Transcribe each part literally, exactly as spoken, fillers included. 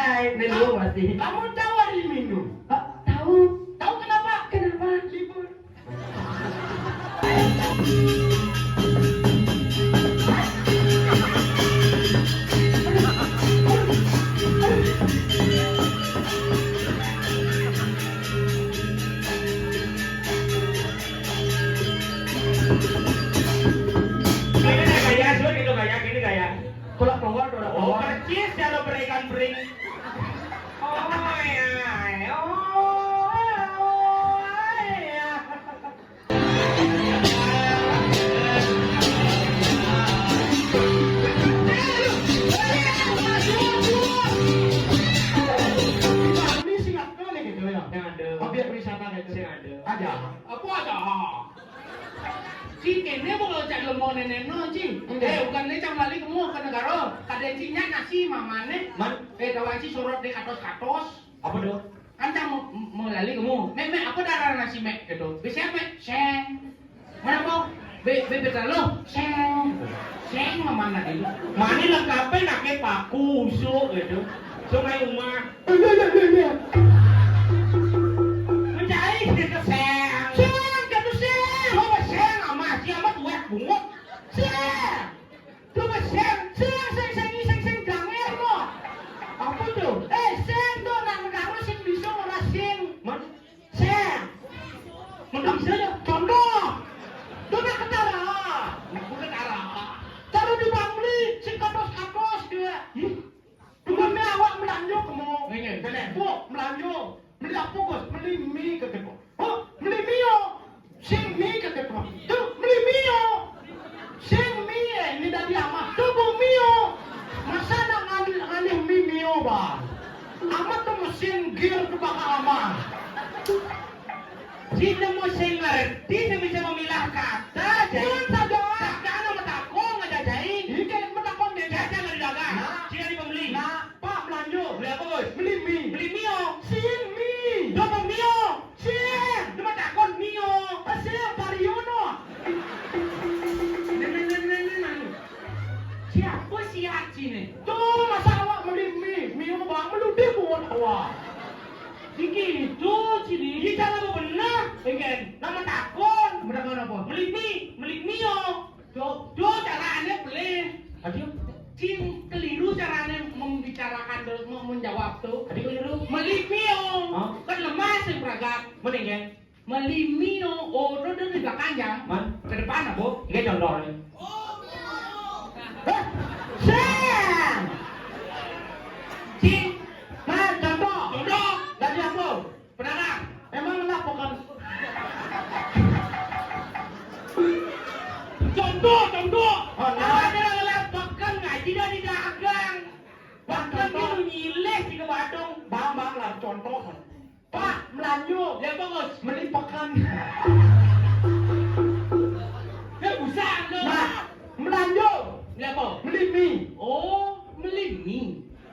Hai, ini lu pasti. Kamu tahu hari Minggu? Pak, tahu. Tahu kenapa? Kenapa? Libur. Ini gaya, Sun, itu gaya, gini gaya. Kalau keluar, kalau Oh, keluar. Percis ya lo berikan bering. Oh, iya, iya. Oh, iya. Ini singkat kali gitu ya. Yang ada. Objek wisata gitu. Sing ada. Aja. Apa ada? Ci, kene bukan cak lemah nenek no, Ci. Enggak. Eh, bukan ne cak lali kemu ke negara. Kada Ci nyak nasi mamane. Man? Eh, kawan Ci sorot dek katos-katos. Apa tuh? Kan cak mau, mau lali kemu. Mek, mek, apa darah nasi mek gitu. Bisa mek? Seng. Mana kok? Be, be, be, lo. Seng. Seng mamana itu. Mani lengkapnya nake paku, usuk gitu. Sungai Umah. Iya, iya, iya, iya. Mencari kita seng. Seng, kata seng. Coba seng, ama, si ama tuwek bungut. Seng. Coba seng, seng, seng, seng, seng, seng, ganger mo. Apa tuh? Eh, seng tuh, nak negara sing bisa ora sing. Man? Seng. Menang saja, contoh. Coba ketara. Bukan arah. Taruh di Bangli, sing katos-katos dia. Ih. Bukan me awak melanjut kamu. Nggih, nggih. Kene, Bu, melanjut. Meli apa, Gus? Meli mi kekeko. Oh, meli mio. Sing mi kekeko. Tuh, meli mio. Sing mi, eh, ini dari ama. Tuh, Bu, mio. Masa nak ngalih, ngalih mi mio, Bang? Amat tuh mesin gear ke bakal ama. Sing nemu sing ngerti, sing bisa memilah kata, jadi Jangan saja. Takkan nama takon ngajajai. Ini kayak metakon deh. Jajan dari dagang. Nah. Sing dari pembeli. Nah, Pak, melanjut. Beli apa, Gus? Beli mi. Beli mio. Sing mi. Dopo mio. Sing. Cuma takon mio. Sing, Pariono. Nah, nah, nah, nah, nah, nah. Siapa si Haji nih? Tuh, masa awak beli mi? Mio bang, meludih buat awak. Iki itu, Cini. Ini cara apa bener? Pengen. Nama takon. Bener apa? Beli mi, beli mio. Do, do caranya beli. Aduh. Cing keliru caranya membicarakan, do, me-, menjawab tuh. Aduh, keliru. Beli mio. Hah? Kan lemah sih, Pragat. Mending ya. Melimi no, oh, no, no, di belakang ya. Man? Ke depan, Bu. Nggih, contoh nih. Hah? Sing! Cing. Nah, contoh. Contoh. Dari apa? Penarang. Emang lah bukan. Contoh, contoh. Oh, nah. Ada lewat pekan ngaji dari dagang. Pekan contoh. Dia nyilih di ke Badung. Bang, bang, lah contoh. Pak, melanjut. Ya, bagus. Meli pekan. Ya, usah, no. Nah, melanjut. Ya, apa? Meli mi. Oh, meli mi.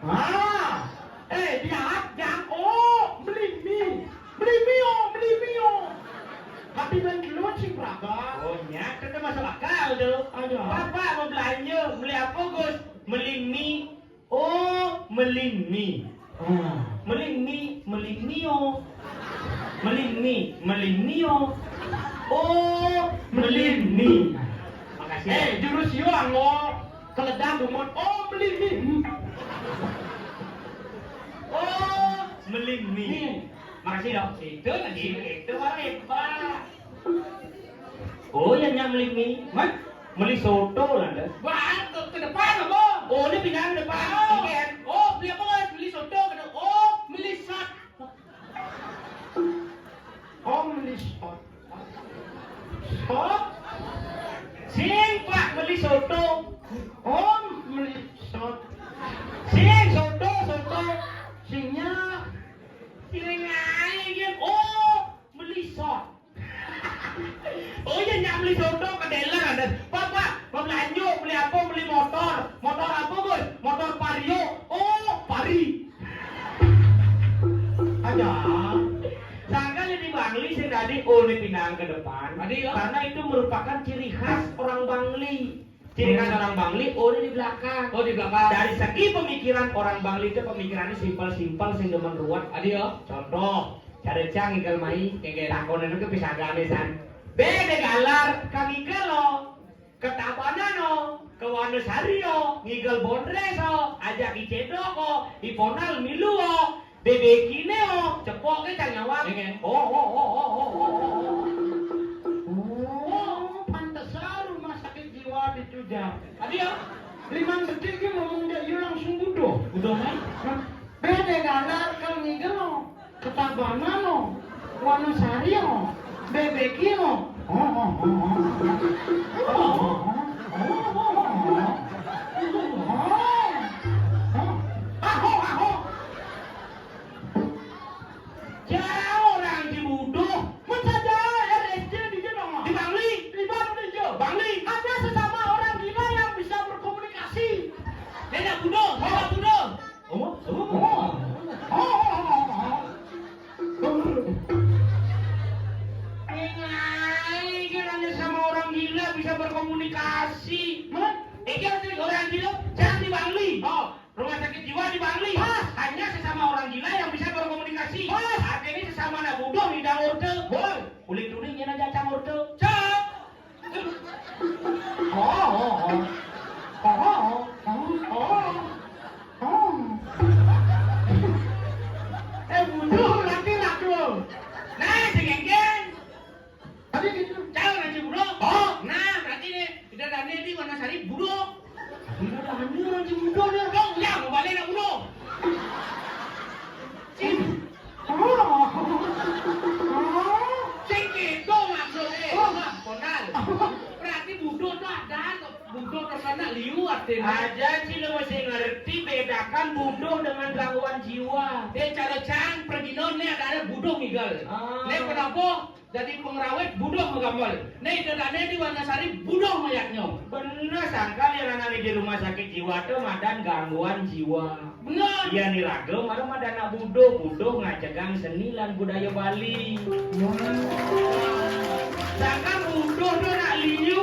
Ah. Eh, dia jang. Oh, meli mi. Meli mi, oh, meli mi, oh. Hati dan kilo cing raga. Oh, nya, kita masuk akal, tuh. Ayo. Bapak mau belanja, beli apa, Gus? Meli mi. Oh, melimi. Hmm. Melimi, melimi, oh. Melimi, melimi, oh. Oh, melimi. Makasih. Eh, jurus yo anggo keledang gumon. Oh, melimi. Hmm. Oh, melimi. Hmm. Makasih, Dok. Itu lagi, itu baru hebat. Oh, ya, nyak meli mi. Mah? Meli soto lah, Nda. Wah, ke, ke depan apa? Oh, ini pindah ke depan. Oh. Oke. Oh, beli apa, Mas? Beli soto, kata. Oh, beli sot. Oh, beli sot. Sot? Sing, Pak, beli soto. Oh, beli sot. Sing, soto, soto. Singnya. Sing ae, Gen. Oh, beli sot. Oh iya, nyak beli soto ke dealer ada. Pak, Pak, mau belanja, beli apa? Beli motor. Motor apa, Gus? Motor Vario. Oh, Pari. Aja. Sangka jadi Bangli sing tadi, oh, ini pindahan ke depan. Tadi, ya. Karena itu merupakan ciri khas orang Bangli. Ciri khas orang Bangli, O-nya di belakang. Oh, di belakang. Dari segi pemikiran, orang Bangli itu pemikirannya simpel-simpel, sing demen ruwet. Adi ya. Contoh, cara cang ngigel mai, ngigel. Takonan ke pisagane san. Bede galar, kang ngigel lo. Ketabanan lo, ke Wonosari lo, ngigel Bondres lo, ajak I Cedok lo, I Ponal milu lo. Bebekine, oh, cepoke cang nyawang. Iya, kan? Oh, oh, oh, oh, oh, oh, oh. Oh, pantesan rumah sakit jiwa di Tujar. Adi ya? Limang detik dia ngomong dia, iya langsung budoh. Budoh, kan? Hah? Bede galar kang ngigel lo. Ketabanan lo. Wonosari lo. Bebekine lo. Oh, oh, oh, oh. Oh, oh, oh, oh. Oh, oh, oh, oh. Aho, aho. Jauh orang Cibuduh. Mun saja R S C di Jedong. Di Bangli. Di Bangli, jo. Bangli. Ada sesama orang gila yang bisa berkomunikasi. Dia nak buduh, dia nak buduh. Oh, oh, oh. Oh, oh, oh, oh. Ini, ini hanya sama orang gila bisa berkomunikasi. Mana? Iki orang gila, jangan di Bangli. Oh. Rumah sakit jiwa di Bangli. Pas. Hanya sesama orang gila yang bisa berkomunikasi. Pas. Artinya sesama anak buduh di dang orte. Bol. Kulit kuning nyena jacang orte. Cak. Oh, oh, oh. Oh, oh, oh. Oh, oh. Eh, buduh nanti laku. Nah, sengengken. Tadi gitu. Cau nanti budo. Oh. Nah, berarti nih, kita tadi di Wonosari budo. Kita tadi nanti budo dia. Dong, ya, mau balik nak budo. Cing. Oh. Oh. Cing gitu maksudnya. Oh. Nah, Ponal. Berarti budo tuh ada, budo terkena liu artinya. Aja sih lu masih ngerti bedakan budo dengan gangguan jiwa. Dia cara cang pergi non nih ada, ada budo ngigel. Ah. Nih kenapa? Jadi pengrawit buduh magamel. Nih, dedane di Wonosari buduh mayatnya. Bener, sangkal yang nangani di rumah sakit jiwa tuh madan gangguan jiwa. Bener. Iya, ni raga malah madan nak buduh, buduh ngacegang seni lan budaya Bali. Sangkal buduh tuh nak liu.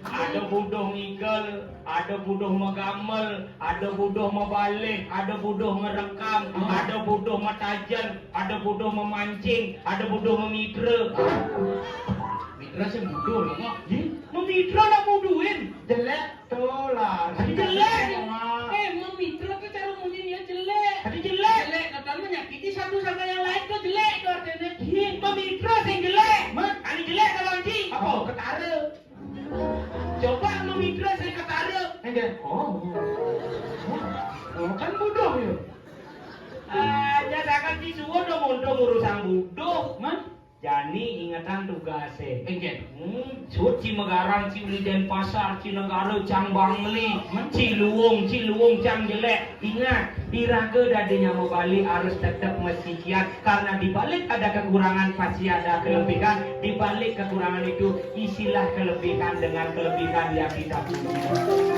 Ada buduh ngigel, ada buduh magamel, ada buduh mabalih, ada buduh ngerekam, hmm, ada buduh matajen, ada buduh memancing, ada buduh memitra. Mitra sih buduh lah, Mak. Ih, memitra nak buduhin. Jelek tuh lah. Tadi jelek. Eh, memitra tuh cara munyinya jelek. Tadi jelek. Jelek, katanya menyakiti satu sama yang lain tuh jelek tuh artinya. Ih, memitra sih jelek. Mat, ane jelek kalau anjing. Apa? Ketara. Coba memitra sing ketara. Enggak. Oh. Oh, kan buduh ya. Ah, nyatakan si suwo do mondong urusan buduh. Hah? Jani ingetan tugase. Enggak. Hmm, suci megarang, ci uli Denpasar, ci negara cang Bangli, ci luwung, ci luwung cang jelek. Ingat, iraga dadinya mabali harus tetap masikian, karena di balik ada kekurangan pasti ada kelebihan. Di balik kekurangan itu isilah kelebihan dengan kelebihan yang kita punya.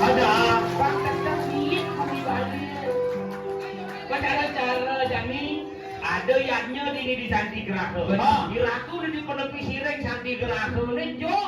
Ada apa? Tetap niat mabali. Cara-cara jani ada yaknya di, di Santi Graha. Benar. Iraku di penepi sireng Santi Graha ne jo.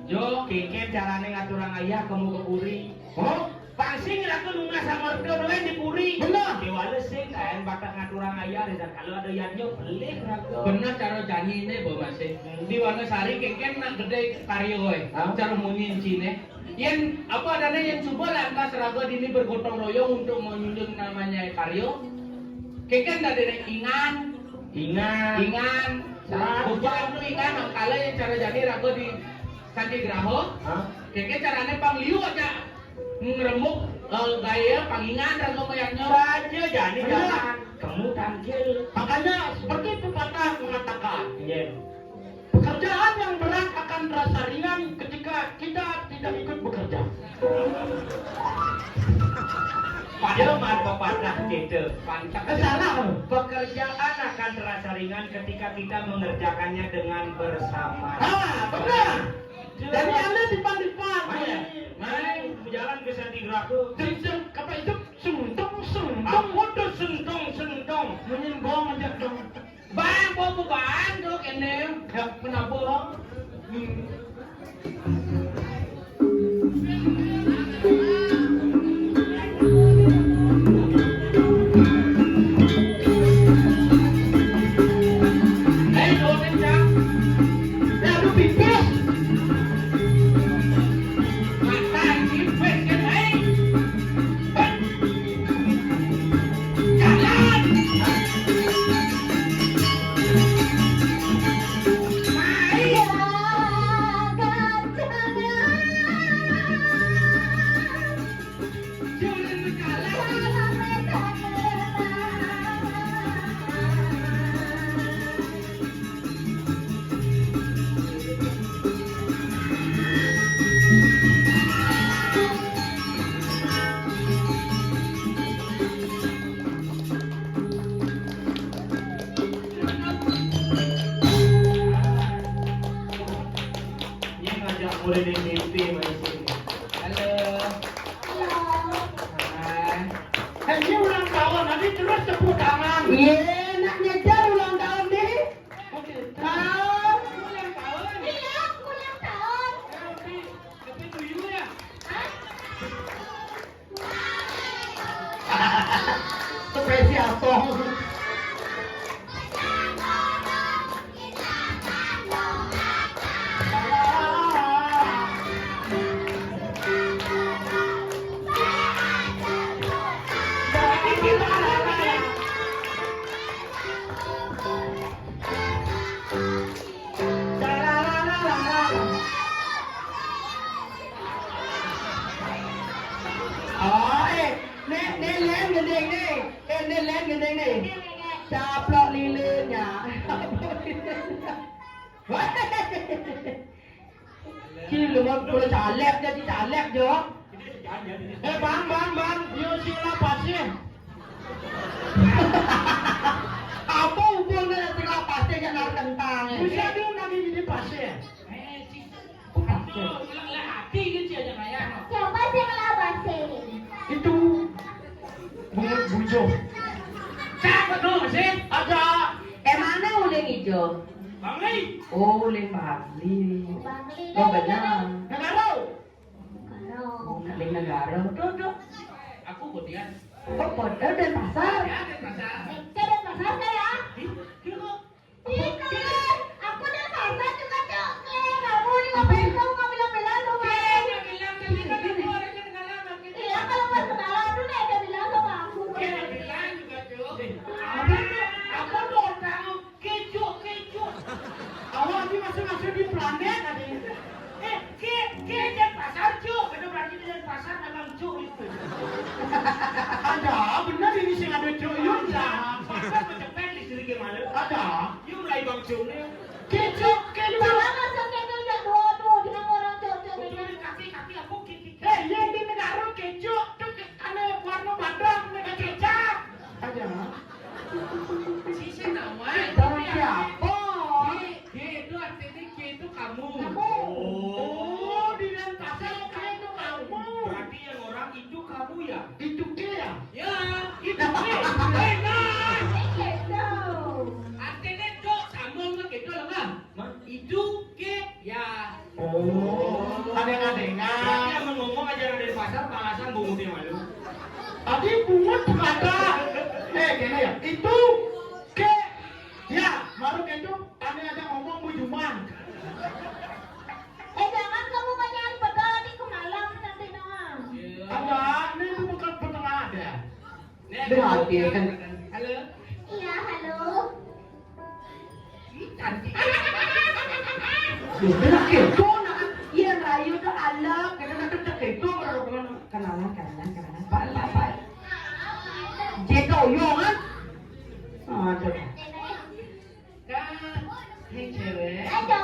Jo, kengken carane ngaturang ayah kamu ke puri. Oh, pang sing iraku nunggah sama orta doang di puri. Bener. Dewala sing kaen bakat ngaturang ayah, dan kalau ada yanyo pelih raga. Bener cara jani ne, Bo Masih. Hmm. Di Wonosari kengken nak gede karya, oi. Hah? Cara munyi cine. Yen apa adanya, yen coba lantas raga dini bergotong royong untuk menunjukkan namanya karya. Kengken ada ingan. Ingan. Ingan. Satu. Bukan tu ingan, kalau yang cara jani raga di Santi Graha. Hah? Kengken carane pang liu aja. Ngerembuk, eh, gaya pangingan dan kebayangnya. Raja jani. Benar. Jangan kamu tangkil. Makanya seperti pepatah mengatakan, iya, pekerjaan yang berat akan terasa ringan ketika kita tidak ikut bekerja. Padahal mah pepatah gitu. Pantas. Eh, salah. Pekerjaan akan terasa ringan ketika kita mengerjakannya dengan bersama. Ah, benar. Jadi anda dipan-dipan. Mai, mai, berjalan ke Santi Graha. Sing, sing, apa itu? Sentong, sentong. Apa tuh sentong, sentong? Munyin gong aja dong. Bang, bawa beban tuh kene. Ya, kenapa? Hmm. Iya, nak ngejar ulang tahun nih. Tahu? Ulang tahun. Iya, ulang tahun. Happy, happy to you ya. Hah? Spesial song. Oh, eh, nek, nek len gending nih. Eh, nek len gending nih. Caplok lilinnya. Ki, lu mau boleh caleg, jadi caleg, Jo. Eh, bang, bang, bang, yo sing lapase. Apa hubungannya sing lapase yang nang kentang, eh? Bisa dia nang ini pase. Eh, si Kok pase? Aduh, lah, lah, hati gitu aja kayak. Siapa sih yang lapase? Itu bungut bujo. Cak, no, sih. Ada. Emangnya uling ijo? Bangli. Oh, uling Bangli. Bangli. Oh, benar. Negara. Negara. Oh, uling negara. Tuh, tuh. Aku kemudian. Oh, Podo Denpasar. Ya, Denpasar. Eh, ke Denpasar saya. Ih, dia kok. Ih, keren. Aku Denpasar juga, Cok. Eh, kamu ini ngapain kamu nggak bilang-bilang sama aku? Iya, nggak bilang, nggak bilang, aku ada kenalan, nggak bilang. Iya, kalau pas kenalan tuh nggak ada bilang sama aku. Iya, nggak bilang juga, Cok. Eh, apa tuh? Apa tuh orang? Kejo, kejo. Awak ini masuk-masuk di planet ada. Eh, ke, ke Denpasar, Cuk. Kena berarti di Denpasar dagang Cuk itu. Ada, benar ini sing ada Cuk. Iya, ada. Pasar mencepet di sini gimana? Ada. Yuk mulai Bang Cuk nih. Kejo, kejo. Malah masuk kejo, ya, dua, dua, dengan orang Cuk, Cuk, betul, dengan kaki, kaki aku, kaki. Eh, yang di negara kejo, tuh ke, karena warna badang, mereka kecap. Ada. Sisi nawai. Barang siapa? G, G itu artinya G itu kamu. Kamu. Oh, di Denpasar G itu kamu. Berarti yang orang itu kamu ya? Itu G ya? Ya, itu G. Eh, nah. Artinya dok sama sama gitu loh, Bang. Hah? Itu G ya. Oh, ada yang dengar. Berarti yang ngomong aja dari pasar, alasan bungut yang malu. Tadi bungut kata, eh, gini ya, itu ke, ya, baru itu kami ada ngomong bujuman. Eh, jangan kamu banyak berdoa di kemalam nanti doang. Ada, ini itu bukan pertengahan ada. Nih, ada, oke, kan. Halo. Iya, halo. Ih, cantik. Duh, bener gitu, nah. Iya, rayu tuh alat, kita tetep gitu, kalau kenalan, kenalan, kenalan. Pak, pak, pak. Jetoyongan. Aduh. Kak, hei cewek. Ayo.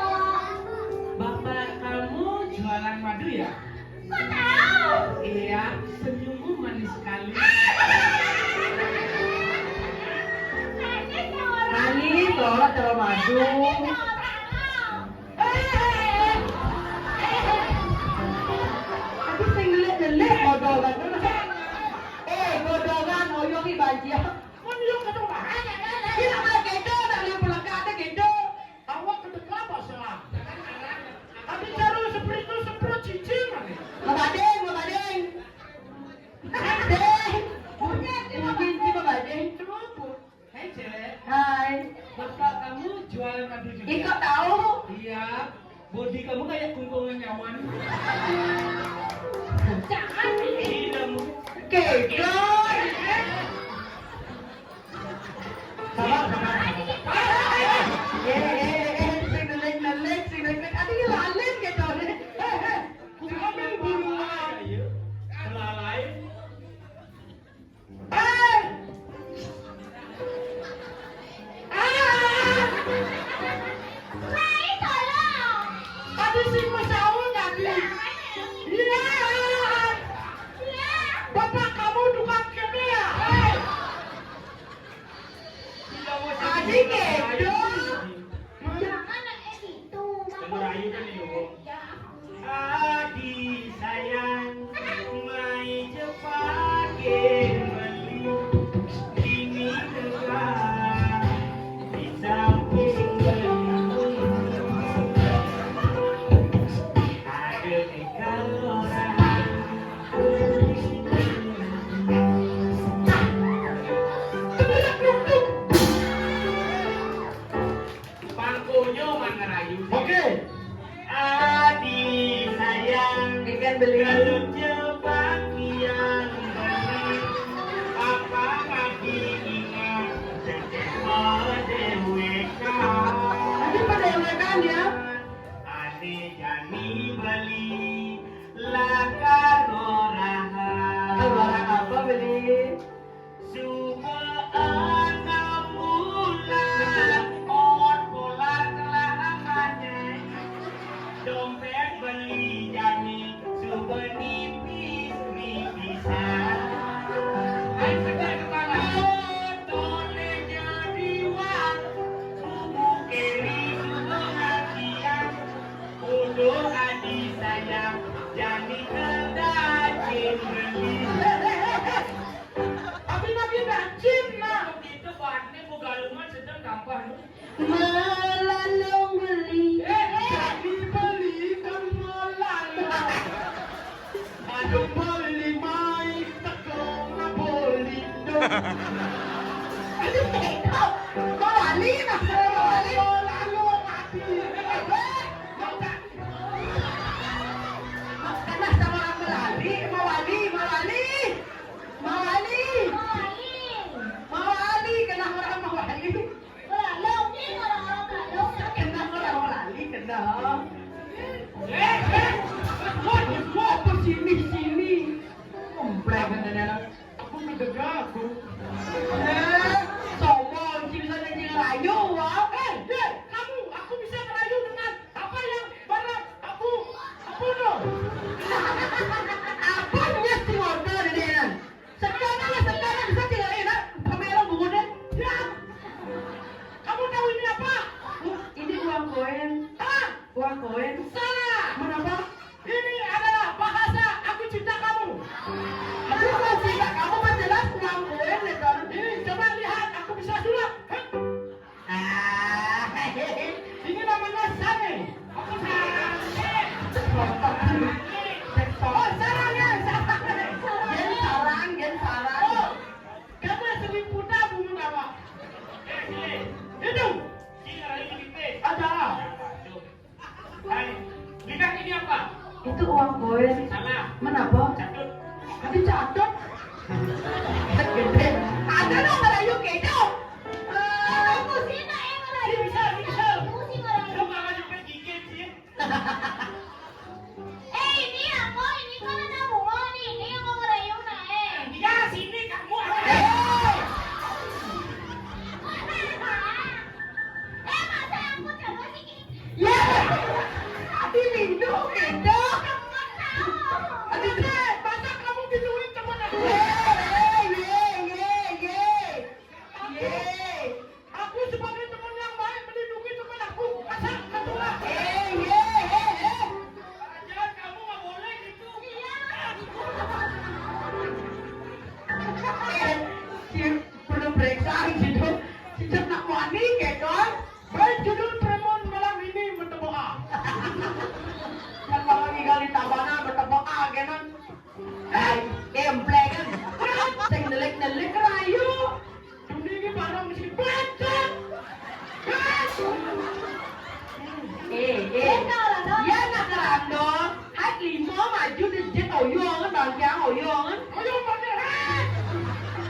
Bapak kamu jualan madu ya? Kok tahu? Iya, senyummu manis sekali. Manis orang. Manis loh, kalau madu. Manis orang. Eh, eh, eh. Tapi sing ngelik-ngelik modal kan. Eh, modal kan, oyong iki banjir. Mun yo ketumpahan, ya, ya, ya. Iya, nak gitu, nak lihat pelakatnya gitu. Awak kedekap, Pak, salah. Tapi cara seperti itu, semprot cicing, mana? Mabading, mabading. Ding. Punya, dia mabading. Mungkin dia mabading. Kenapa? Hai, cewek. Hai. Bapak kamu jualan madu juga? Iko tahu. Iya. Body kamu kayak kungkungan nyawan. Jangan. Iya, kamu. Kegoy. Sabar, sabar. Eh, eh, eh, sing nelik, nelik, sing nelik. Aduh, lalim gitu. Eh, eh. Jangan buruan. Iya. Kelalai. Eh! Ah! Rai, tolong! Tadi sing mau sahur tadi. Iya. Iya. Bapak kamu tukang kene ya? Hei. Tadi gitu. Jangan, eh, gitu. Dengar aja kan ini, Bu. Ya. Adi sayang, mai cepake beli, bini negara. Saya sulap. Hei. Ah, ini namanya sarang. Apa sarang? Oh, sarang ya, sarang. Yen sarang, yen sarang. Oh, kamu sering putar bunga apa? Itu. Ada. Hai, lidah ini apa? Itu uang koin. Salah. Menapa? Catut. Tadi catut. Gede. Ada dong ngerayu gitu. Eh, aku sih nak yang ngerayu. Bisa, bisa. Aku sih ngerayu. Lu malah nyepet gigit sih. Eh, ini apa? Ini kan ada bunga nih. Ini yang mau ngerayu nah, eh. Ya, sini kamu. Eh. Eh, masa aku coba sih? Ya, adi minum gitu. Adi, masa kamu minum teman aku? Ye, ye, ye, ye, ye. Ye. Aku sebagai teman yang baik melindungi teman aku. Masa ketolak? Eh, ye, eh, eh. Jangan, kamu nggak boleh gitu. Iya. Eh, si perlu periksa gitu. Si Cep nak wani gitu. Baik, judul Premon malam ini bertepuk A. Kan kalau tinggal di Tabanan bertepuk A, kan? Ai, kemplek kan. Sing nelik-nelik rayu. Dunia ini barang mesti baca. Eh, eh. Ya nak kerandol. Hai lima maju di jet oyong kan, bangkiang oyong kan. Oyong pada. Hai.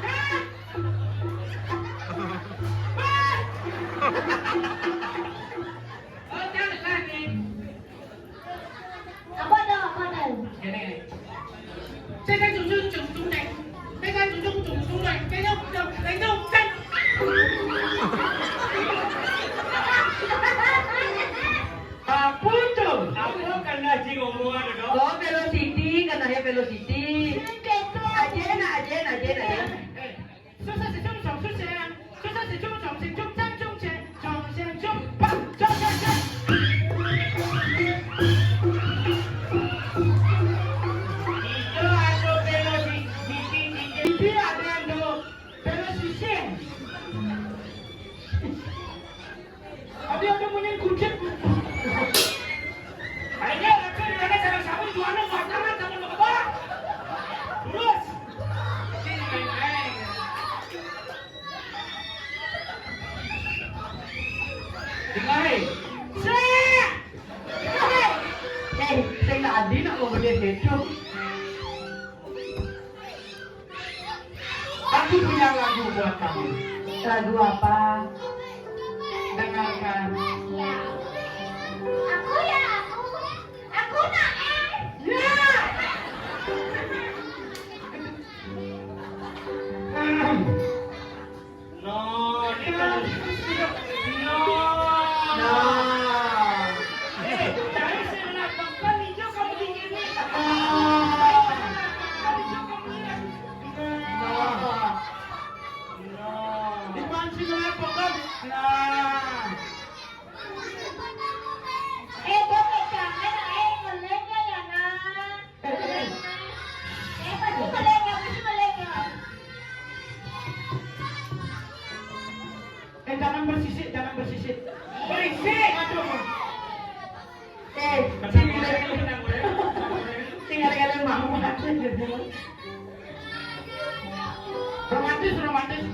Hai. Oh, jangan lagi. Apa dah, apa dah? Ini, ini. Saya kan jujur, jujur, jujur, saya kan jujur, jujur, jujur, saya kan jujur, jujur, jujur. Apa tuh? Apa kena si ngomong ada dong? Oh, velocity, kena ya velocity. Aja, nah, aja, nah, aja, nah, aja. Eh, Susah sih, jom, jom, susah. Susah sih, jom, jom, sih, jom, jom, jom, sih, jom, sih, jom, bang, jom, jom, jom. Itu ada velosipiti, ada yang do velosipiti. Adi ada munyi kucing. Akhirnya, tapi dia ada cara sapu, jualan buat tangan, jangan lupa bawa. Terus. Sini, main, main. Dengarin. Set. Eh, saya nggak adil nak mau beli itu. Aku punya lagu buat kamu. Lagu apa? Dengarkan. Aku ya, aku. Aku nak, eh. Ya. No, ini kan. No. No. Eh, dari sana, kamu di sini. Ah. Kamu di sini. No. No. Di mana sih, kenapa kan? Nah. Eh, kok pegangan, eh, ngeledek ya, Nak? Eh, eh, eh. Eh, pasti ngeledek, pasti ngeledek. Eh, jangan bersisik, jangan bersisik. Berisik, aduh. Eh, tinggal-tinggal mau. Romantis, romantis.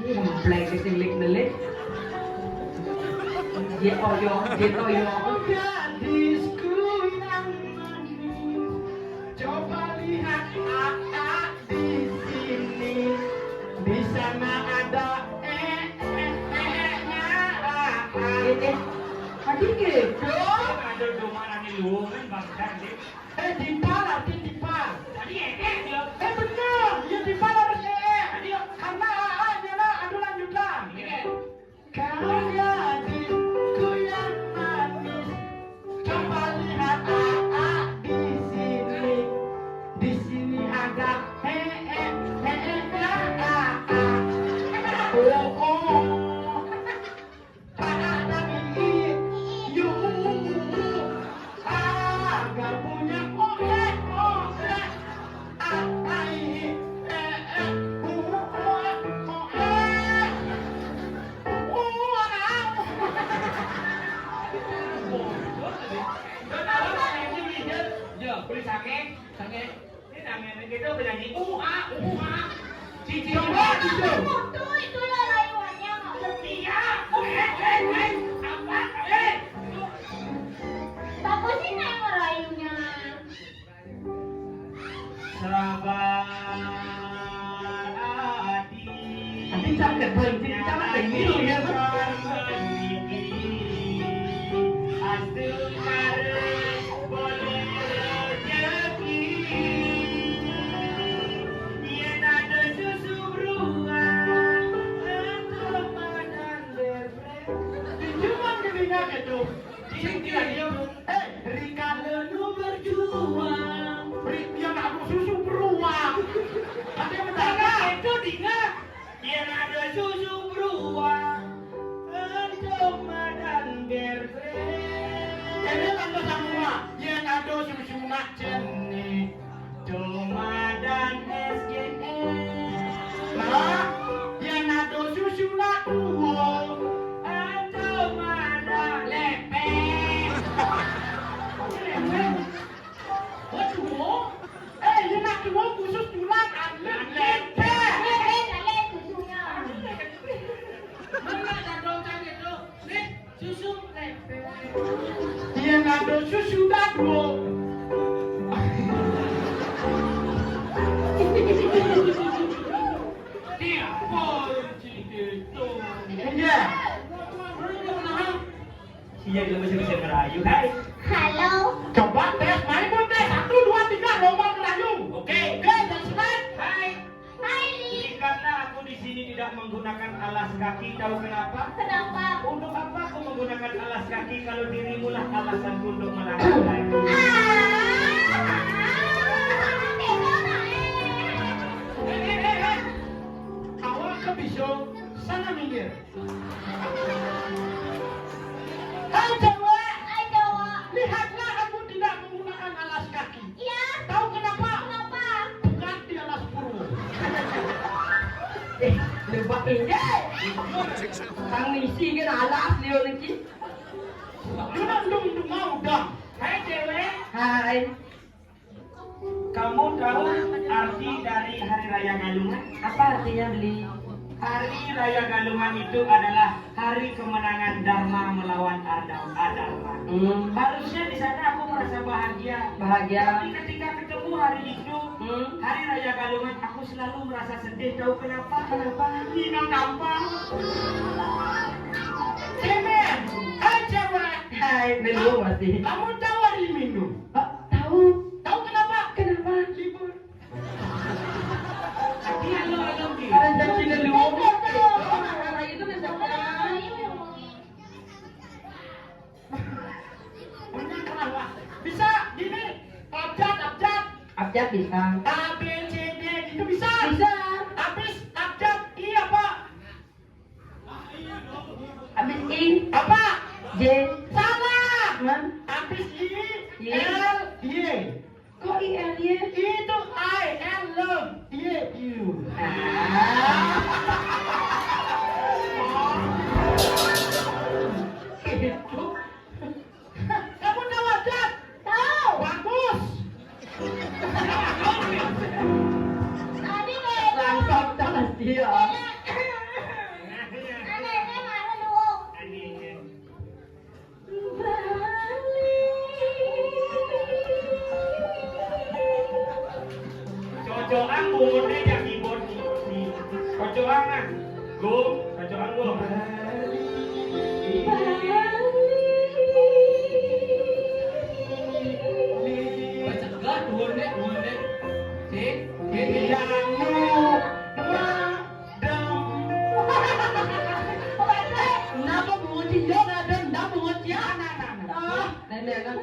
Ini yang plek sing lik-nelik. Dia oyong, dia oyong. Gadisku yang manis, coba lihat, ah, ah, di sini. Di sana ada, eh, eh, eh, eh, ah, ah. Eh, eh. Tadi gitu. Ada domanan di luar kan, bangsa, sih. Eh, dipal, arti dipal. Tadi eh, eh, dia. Eh, bener. Ya, dipal harus eh, eh. Tadi ya. Karena A A-nya lah, anu lanjutan. Iya. Kau gadisku yang manis, coba lihat A A di sini. Di sini ada he, eh, he, eh, A A. Oh, oh. Ada i, i, yu, u, u, u, u. Ah, gak punya o, eh, o, eh. Ah, ah, Itu. Itu, itu lah rayuannya. Iya, eh, eh, eh, apa? Eh. Bagus sih, Neng, ngerayunya. Sabar, Adi. Adi, jangan berhenti, jangan berhenti, ya. Astungkare boleh rezeki. Yen ada susu beruang, ada madan berbrek. Dijumang dirinya gitu. Sing dia, dia. Eh, rikala nu berjuang. Ri-, dia nak susu beruang. Ada yang bercanda. Itu dinga. Yen ada susu beruang, ento madan berbrek. Ini kan sama, yen ada susu nak jenik, ento madan S G S. Nah, yen ada susu nak tuwo, ento madan lepek. Lepek. Waduh, eh, ini nak tuwo khusus tulang, anak lepek. Lepek, lepek, susunya. Mana ada dong kan itu? Nih, susu lepek. Dia ngambil susu dadu. Dia pun cerita itu. Iya. Iya, kita masih bisa merayu, hai. Halo. Coba tes, main dong tes. Satu, dua, tiga, lomba merayu. Oke. Oke, dan semangat. Hai. Hai, Li. Karena aku di sini tidak menggunakan alas kaki, tahu kenapa? Kenapa? Untuk apa aku menggunakan alas kaki kalau dirimulah alasanku untuk melangkah kaki? Ah, beda, Mae. Eh, eh, eh, eh. Awak ke bisung, sana minggir. Hai cewek. Hai cowok. Lihatlah, aku tidak menggunakan alas kaki. Iya. Tahu kenapa? Kenapa? Bukan di alas purwo. Eh, lupa ini. Kang misi kan alas dia niki. Lu nak dong, dong mau dong. Hai cewek. Hai. Kamu tahu arti dari Hari Raya Galungan? Apa artinya, Beli? Hari Raya Galungan itu adalah hari kemenangan Dharma melawan Adam, Adharma. Hmm. Harusnya di sana aku merasa bahagia. Bahagia. Tapi ketika ketemu hari itu, hmm, Hari Raya Galungan, aku selalu merasa sedih. Tahu kenapa? Kenapa? Minum gampang. Cemen. Hai cewek. Hai, Melu masih. Kamu tahu hari Minggu? Pak, tahu. Tahu kenapa? Kenapa? Libur. Iya, lo, lo, lo. Ada janji leluhur. Betul, betul. Orang itu bisa pulang. Bener, kenapa? Bisa gini, abjad, abjad. Abjad bisa. A, B, C, D gitu bisa. Bisa. Habis abjad I apa? Habis I. Apa? J. Salah. Man? Habis I, Y. L, Y. Kok I L Y? Itu I, L, love. Y, you. Ah. Itu. Kamu tahu aja? Tahu. Bagus. Tadi kayak itu. Langsung tas dia. Anehnya mana lu? Cocokan bunguté ya keyboard iki. Cocokan, nah. Go, cocokan go. Cek, cek. Napa bungo cindo ngadon, napa bungo ciak anak-anak? Ah, nenek kan.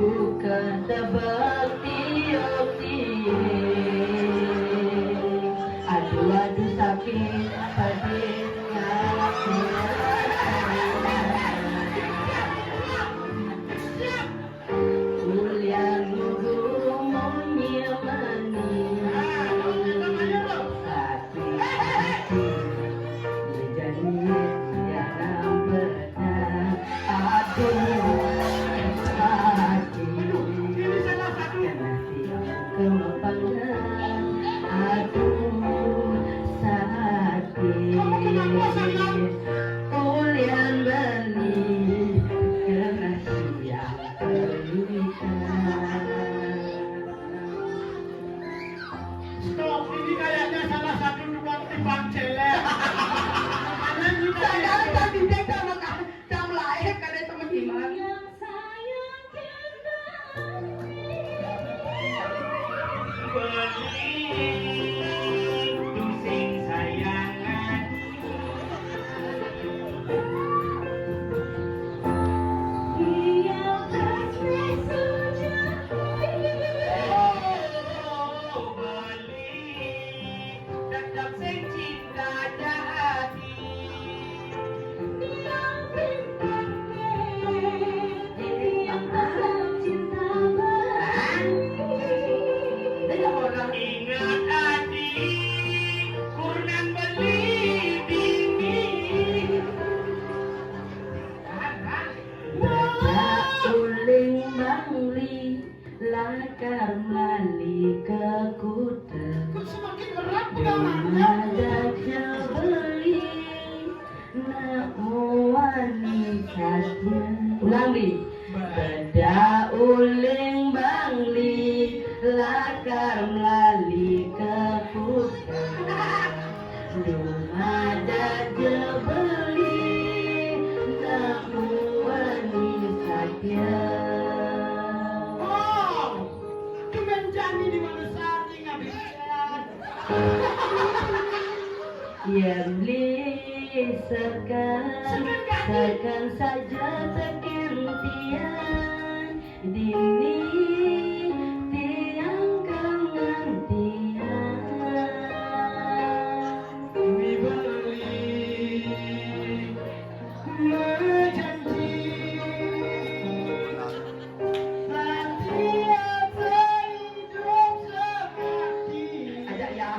Bukan tebak tiup tiup. Aduh, aduh, sakit, pedih, sakit. Ulian nunggu munyi manis. Sakit hati, janji yang pernah. Aduh, sakit. Kena tiang kemepanggang. Aduh, sakit. Ulian beli kena tiang. Stop, ini kayaknya salah satu tukang timbang celek. Mana ini? Saya tadi dia sama, sama lain, kada sama timbang. Beli tusing sayang hati. Ingat ati, kurnan beli bini. Beda uling bangli, lakar mali ke kuta. Kok semakin berat pegangannya? Ada beli, nak muani saja. Ulang, Li. Beda uling bangli, lakar mali ke kuta. Duma daja beli, nak muani saja. Oh, tumben jani di Wonosari ngabican. Iya, beli sekan, sekan saja teken tiang. Dini tiang kangen tiang. Dini beli bejanji, nanti ada hidup semati. Ada ya.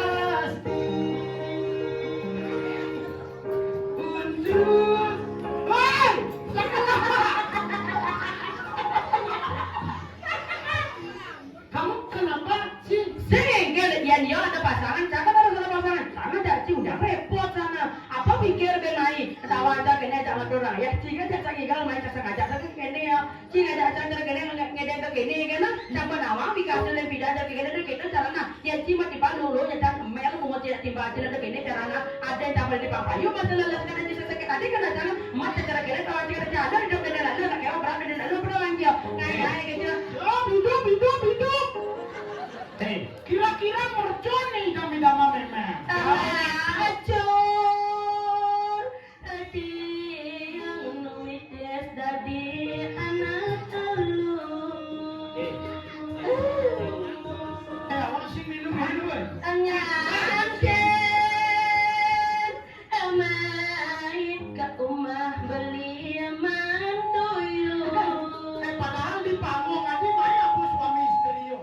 Pasti untuk, hei! Kamu kenapa sih? Sing, ya, ya, ada pasangan, cakap harus ada pasangan. Sana ada, sing, udah repot sana. Apa pikir ben mai? Ketawa aja kena ajak ngatur orang. Ya, sing aja cari gaul main kasar aja, tapi kene ya. Cing ada acara kene ngedeng ke kene kene, siapa nawang dikasih lebih dah dari kene dari kene carana. Ya cing mati palu lo ya cang mel mau cina timba cina dari kene carana. Ada yang tambah di papayu masih leles kena cing sakit hati kena cang mati cara kene tawa cing kerja ada hidup kene lalu anak ewa berapa dan lalu berapa lagi ya. Ngai ngai kecil. Hidup hidup hidup hidup. Hei, kira-kira mercon nih kami dama memang. Acur. Tapi yang nuitis dadi anak telu. Eh, awak sing minum dulu, eh. Anyaken main ke rumah beli manduyu. Eh, padahal di panggung ada banyak bos suami istri yo.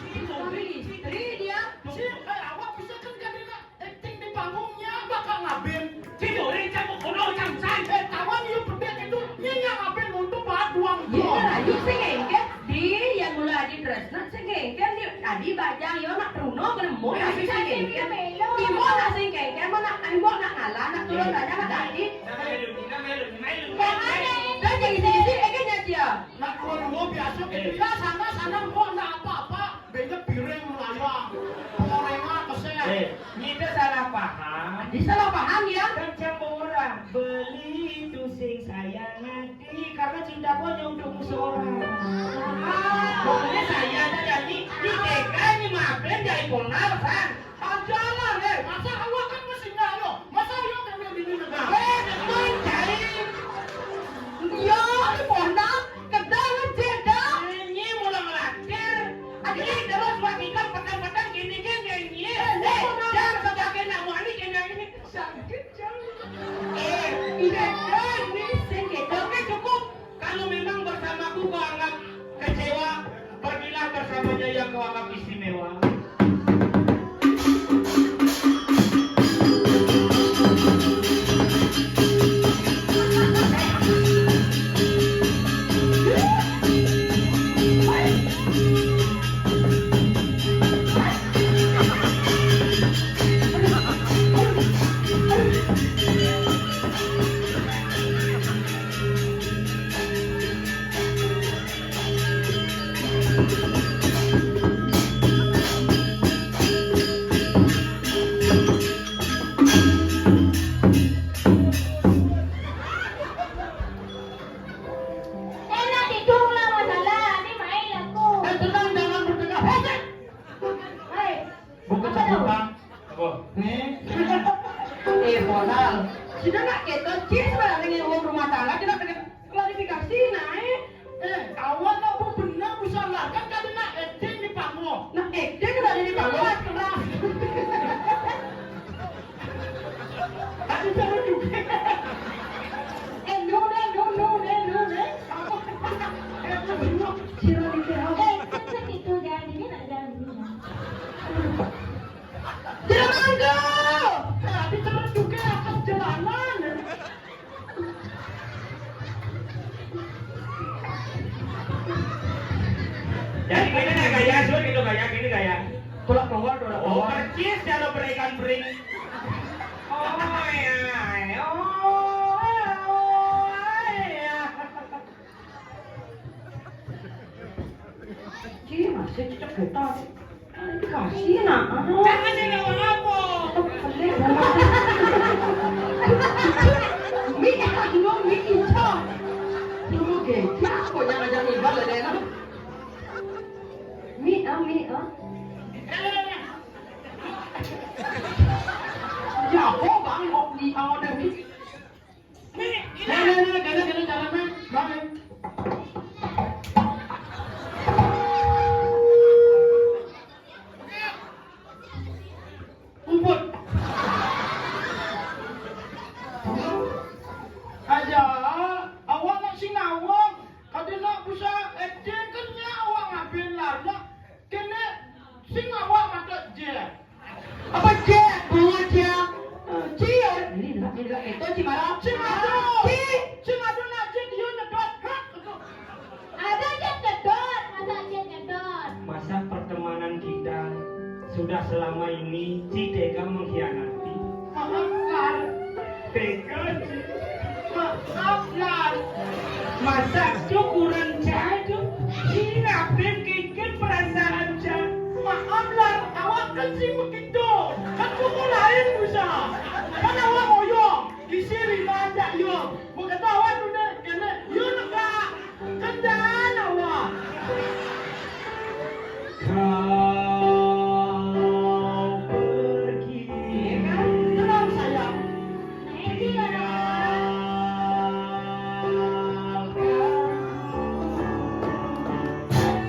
Suami istri dia. Si, eh, awak bisa kan kadang acting di panggungnya bakal ngabin. Si Dori cang kono cang sai. Eh, tawan ieu pedek itu, nya nya ngabin untuk baat duang. Iya, doang. Ayu sing engket di yang mula adi tresna sing engket di adi bajang yo nak Bruno belum mau. Eh, adi sing engket. Ibu nak sing engket mana ibu nak ngalah nak turun aja nak adi. Nama melu, nama melu, nama melu. Jangan deh. Dan jadi sini sini engket nya dia. Nak dua-dua biasa gitu ya, sana sana gua ndak apa-apa. Beda piring melayang. Pengorengan kesel. Eh, kita salah paham. Jadi salah paham ya? Kan cang orang beli itu sing sayang hati karena cinta gua hanya untuk seorang. Ah. Pokoknya saya ada jadi di T K ini maafin dari ponal kan. Ajalah, eh. Masa awak kan masih nyayo. Masa awak kan lebih Oke, cukup. Kalau memang bersamaku kau anggap kecewa, pergilah bersamanya yang kau anggap istimewa. Enak hidung lah masalah, ini main aku. Eh, tenang, jangan bertengkar. Hei, Cek. Hei. Bukan apa tau? Apa? Nih. Eh, Bonal. Sudah nak kita cheers barang dengan uang rumah tangga, kita kena klarifikasi, nah, eh. Eh, awak nak benar bisa lah. Kan tadi nak acting di panggung. Nak acting tadi di panggung. Keras, keras. Tadi cara juga. Eh, no, no, no, no, no, no, no. Apa? Eh, no. Sira di sira. Eh, kan itu jangan ini, nak jangan ini. Tidak mangga. Tadi cara juga atas jalanan. Jadi kita nak gaya, suruh kita gaya, kita gaya. Tolak keluar, tolak keluar. Oh, persis kalau berikan bering. Oh, ya, oh, oh, ya. Ci, masih cecek getah. Dikasih, nak. Ah. Jangan dia ngomong apa? Pelik banget. Mi, anu, mi, ijo. Dulu gejak, kok jangan-jangan ibar lah, Dena. Mi, ah, mi, ah. Ya, kok bang, kok di awal dari Nih, nih, nih, nih, nih, nih, nih, nih, nih. Umput. Aja, awak nak sing awak. Kada nak bisa acting kan nya awak ngabin lah, nak. Kene sing awak matak je. Apa je? Bunga je. Eh, ci, ya. Ini lah, ini lah. Itu ci marah. Ci madu. Ci. Ci madu nak ci dia nyedot. Hah? Ada je nyedot. Masa je nyedot? Masa pertemanan kita sudah selama ini Ci tega mengkhianati? Maaf, Lar. Tega, Ci. Maaf, Lar. Masa cukuran jadu? Ci ngabin kikir perasaan jadu. Maaf, Lar. Awak kan sing begitu. Kan kuku lain bisa. Kan awak ngoyong. Isi lima aja, yo. Bukan awak tu deh. Kene, yo negak. Kendan awak. Kau pergi. Iya kan? Tenang, sayang. Nah, ini ada. Tinggalkan.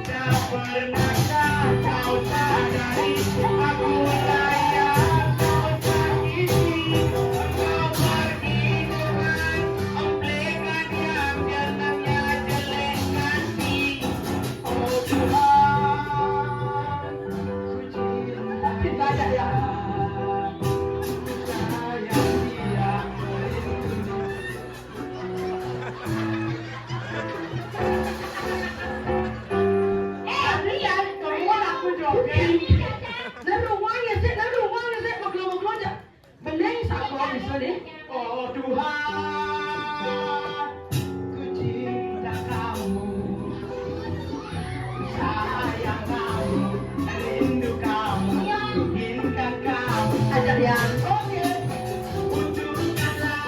Tak pernahkah kau sadari aku sayang kau sakiti, kau pergi dengan Omplekan yang jalannya jelek nanti. Oh Tuhan, ku cinta dia. Ku sayang dia. Eh, Rian, keluar aku joget. Nah, ruangnya sih, nah, ruangnya sih, maklo-maklo aja. Bening satu bisa nih. Oh Tuhan, ku cinta kamu, sayang kamu, rindu kamu, inginkan kamu. Ajar ya. Oke, wujudkanlah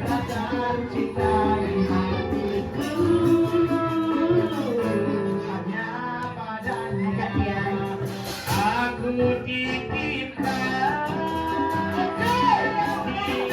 rasa cinta di hatiku hanya padanya. Ajar ya. Aku titipkan. Oke.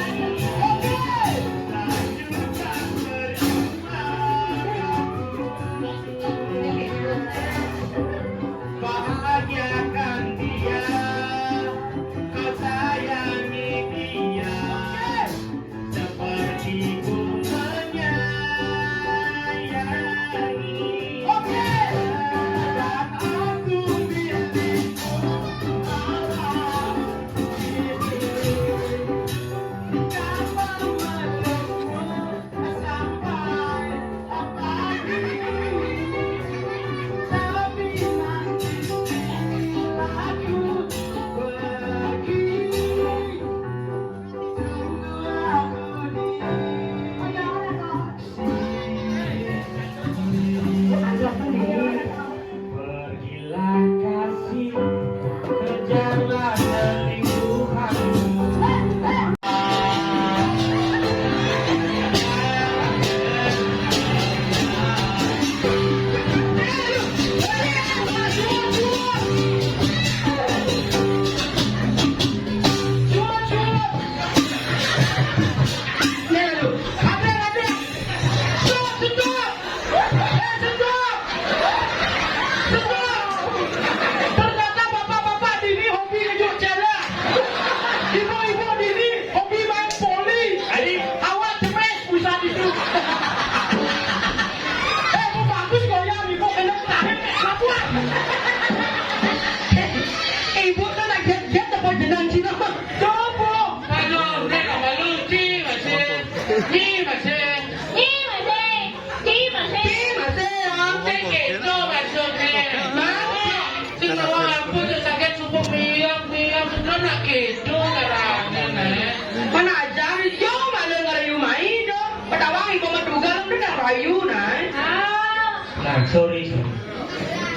Ni masih. Ni masih. Ni masih. Ni masih, ya. Sing kéto maksudné. Maksud, sing nawang ampun, sing sakit subuh miyok, miyok, sudah nak kéto carané, nah. Mana ajar, yo, malah ngerayu mai, dong. Petawang ibu medugal, udah nak rayu, nah. Ah. Nah, sorry, sorry.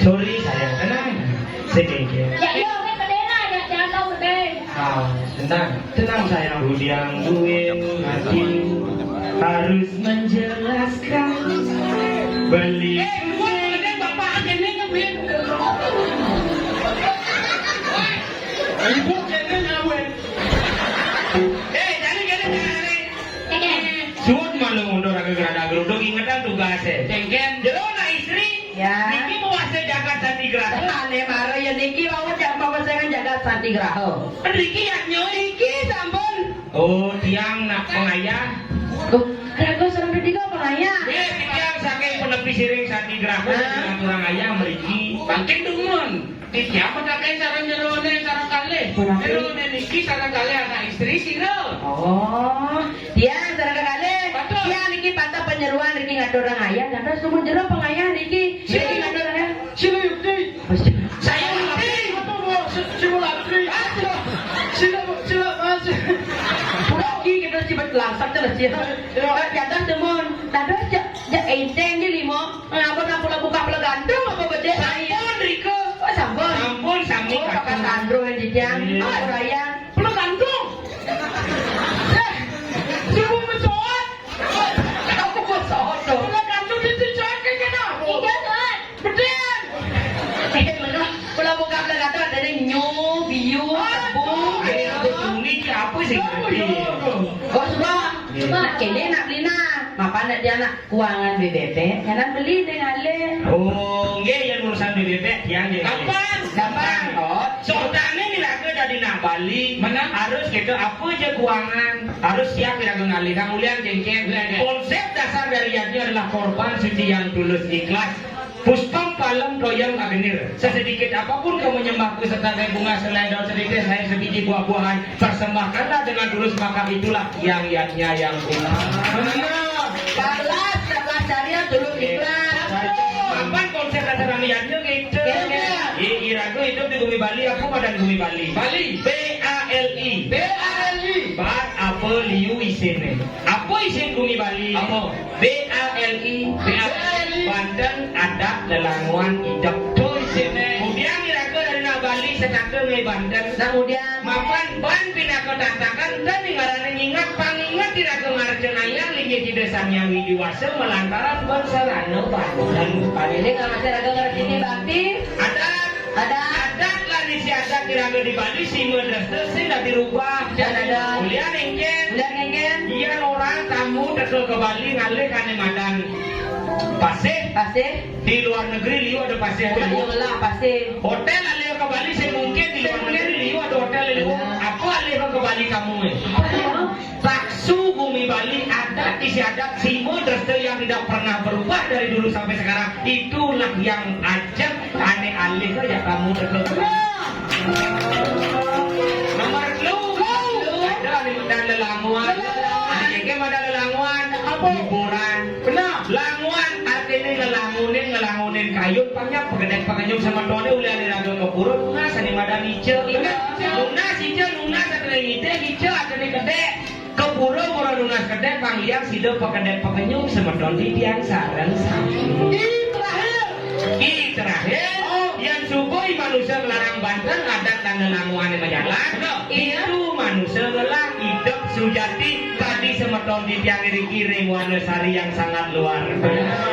Sorry, sayang. Tenang. Sedikit. Ya, iya, oke, pedena, ya, jangan tahu pedena. Ah, tenang. Tenang, sayang. Udiang duit, mati. Harus menjelaskan. Beli. Eh, gua ada bapak ini kan, Bin. Ibu kene ngawen. Eh, jadi kene jangan. Suut malu mundur aku gerada geruduk, ingetan tugasé. Céngkén. Jero nak istri. Ya. Niki puasa jagat Santigraha. Ané mara ya niki wau jam pamasengan jagat Santigraha. Niki ya nyoy. Niki sampun. Oh, tiang nak pengayah. Oh, raga sareng tiga pengayah. Eh, tiang saking penepi siring Santigraha. Ah. Dengan orang ayah mriki. Mangkin dumun. Titiang pataken sareng jeroné sareng kalih. Punapa? Jeroné niki sareng kalih anak istri sira. Oh, tiang sareng kalih. Betul. Tiang niki pateh panyeroan niki ngaturang ayah, dados dumun jero pengayah niki. Sira. Niki ngaturang ayah. Sira Yukti. Oh, sira. Saya Yukti. Apa, Bu? Si-, Simulatri. Ah, sira. Sira, sira, Mas. Pura ki kita sibet langsak terus ya. Ya. Eh, dados dumun. Dados ya, ya enteng di lima. Ngapa nak pula buka pula gantung apa bedé? Sampun, Rika. Oh, sampun. Sampun, sami. Oh, kakak sandro yang di tiang. Iya. Oh, Raya. Pula gantung. Eh, subuh mesoat. Aku mesoat dong. Pula gantung di tiang ke kena. Iya, soat. Bedé. Eh, bener. Pula buka pula gantung ada nyu, biu, tebu. Eh, aku tuni ki apa sih? Oh, iya. Oh, sudah. Iya. Nak kene nak beli nah. Mapan nak dia nak Kuangan bebek, nyanan beli ding alih. Oh, nggih, yen urusan bebek, tiang nggih. Gampang. Gampang, oh. Soalnya miraga jadi nak Bali, mana? Harus kita apa je kuangan, harus siap miraga ngalih. Kang Ulian, Céngkén. Ulian, ya. Konsep dasar dari yadnya adalah korban suci yang tulus ikhlas. Puspam palem toyang agenir. Sesedikit apapun kau menyembahku, serta dari bunga selain daun sedikit, selain sebiji buah-buahan, persembahkanlah dengan tulus, maka itulah yang yadnya yang benar. Benar. Balas, balas cari yang tulus ikhlas. Kapan konsep dasar yadnya gitu? Iya. Iraga hidup di bumi Bali, apa badan bumi Bali? Bali. B A L I. B A L I. Bat apa liu isinnya? Apa isin bumi Bali? Apa? B A L I. B A L I. Banten adat lelanguan idep. Tuh isinnya. Kemudian iraga dari nak Bali setata ngai Banten. Kemudian. Mapan ban pinaka tatakan dan ngarané ngingat panginget iraga ngarcenayang linggih Ida Sang Hyang Widi Wasa malantaran ban sarana Banten. Paniné ngarasa raga ngarti bakti. Adat. Adat. Adat lan istiadat iraga di Bali sima dresta sing dadi rubah. Ulian éngkén. Ulian éngkén. Yén orang tamu teka ka Bali ngalih kané madan pasih. Pasih. Di luar negeri liu ada pasih. Orang yang ngelah pasih. Hotel alih ka Bali sing mungkin di luar negeri liu ada hotel liu. Benar. Apa alih ka Bali kamu, eh? Apa ya? Bakso bumi Bali, adat istiadat sima dresta yang tidak pernah berubah dari dulu sampai sekarang. Itulah yang ajak ané alih ka ya kamu teka. Nomor telu. Ada alih madan lelanguan. Lelanguan. Ada yang madan lelanguan. Apa? Hiburan. Benar. Languan artiné ngelangunin, ngelangunin kayun, pang nyak pagedék pakenyum semetoné ulian iraga ka pura nunas ané madan ica. Benar, ica. Nunas ica, nunas artiné ngidih, ica artiné kedék. Ka pura, pura nunas kedék, pang liang sida pakedék pakenyum semeton titiang sareng sami. Ki terakhir. Ki terakhir. Oh. Yén suba i manusa nglarang Banten adat lan lelanguané majalan. Benar. Iya. Itu manusa ngelah idep sujati tadi semeton titiang iriki ring Wanasari yang sangat luar biasa.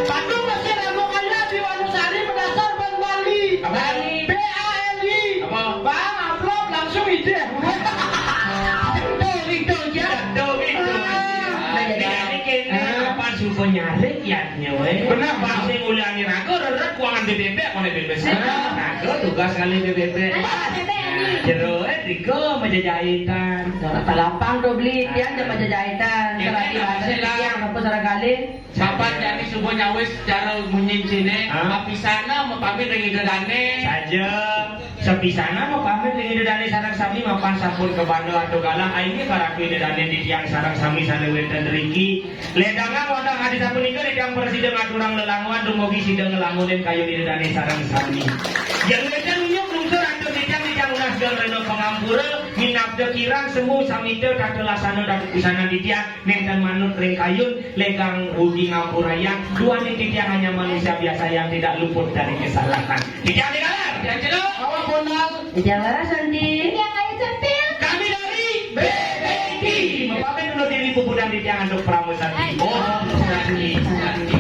Patut mesti ragu kena di Wanasari berdasar ban Bali. Apa? Bali. B A L I. Apa? Bang, amplop langsung idih. Betul, betul, ya. Betul, betul. Ah. Nah, jadi ini kene apa suka nyarik ya, nyoy? Benar, Bang. Sing ulian iraga, reret kuangan B B B, koné B B C. Benar. Raga tugas kali B B B. Ada B B B ini. Nah, jero, eh, Riko, majajahitan. Nah, lapang tuh beli, tiang jam majajahitan. Ini serati ada bahasa silang. Tiang, apa serang kali. Saban jani suba nyawis cara munyin ciné, ah, mapisanan mapamit ring Ida Dané. Saja, sapisanan mapamit ring Ida Dané sareng sami mapan sampun kabanda atur galah, ainggih para Ida Dané titiang sareng sami sané wénten riki. Ledangang wantah adi sapunika titiang prasida ngaturang lelangwan dumugi sida ngelamunin kayun Ida Dané sareng sami. Yén wénten unyuk lungsur antuk titiang, titiang nunas geng rena pangampura, minabda kirang sembuh samita tata laksana datu pisanan titiang. Nénten manut ring kayun, legang ugi ngampurayang, duaning titiang hanya manusia biasa yang tidak luput dari kesalahan. Titiang Adi Galar. Titiang Celuk. Awak Bondal. Titiang Larasati. Titiang Ayu Centil. Kami dari B B T. Mapamit undur diri puputang titiang antuk parama santi. Om Santi, Santi,